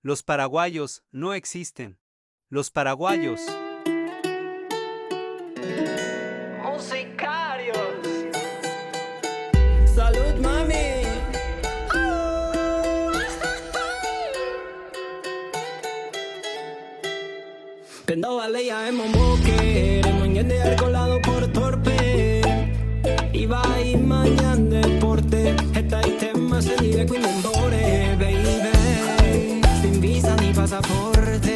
Los paraguayos no existen. Los paraguayos. Musicarios. Salud, mami. Pendovaleia emomboke, remoñende alcoholado por torpe. Iba y mañana deporte, hetaite más en directo y baby. Sin visa ni pasaporte.